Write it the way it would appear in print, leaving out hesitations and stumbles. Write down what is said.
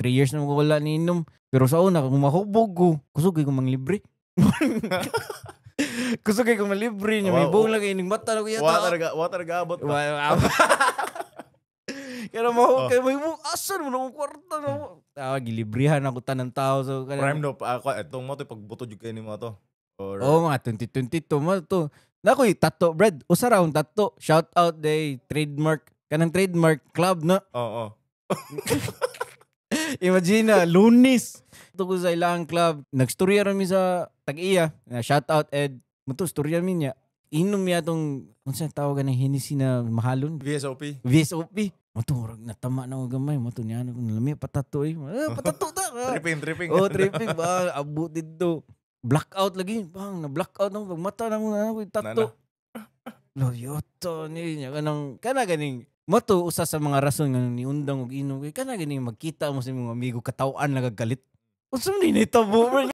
3 years na mo wala ni inom. Pero sa una, kung mahubog ko, kusog kay ko manglibre. Kusog kay ko manglibre niya. May buong lang kay ning mata na ko yata. Wa talaga abot pa. Kaya mo kay may buong asa mo na kwarta na mo. Ah, gilibrihan ako tanan tao so Prime no pa ako itong mo to pagbuto jud kay nimo to. Or Oh, mga 2022 mo to. Nakoy tato, Brad. Usa ra akong tato. Shout out day trademark kanang trademark club na. Oo. Imagine na, Lunes. Ito ko sa ilang club. Nagstorya ra mi sa tag-iya. Na shout out Ed. Muto storya mi niya. Inom niya tong unsa tawag ng Hennessy na mahalon? VSOP. VSOP. Muto murag natama na ako gamay. Muto niya ano lami patato eh. Ah, patato ta. Ah. Tripping, tripping. Oh, tripping ba? Abot dito. Blackout lagi. Bang, na blackout na pag mata na mo na ako tato. Lo yoto ni niya kanang kana ganing mo to usa sa mga rason nga niundang og inom kay kana ganing magkita mo sa imong amigo kataw-an lang kag galit. Unsa man ni nahitabo, bro?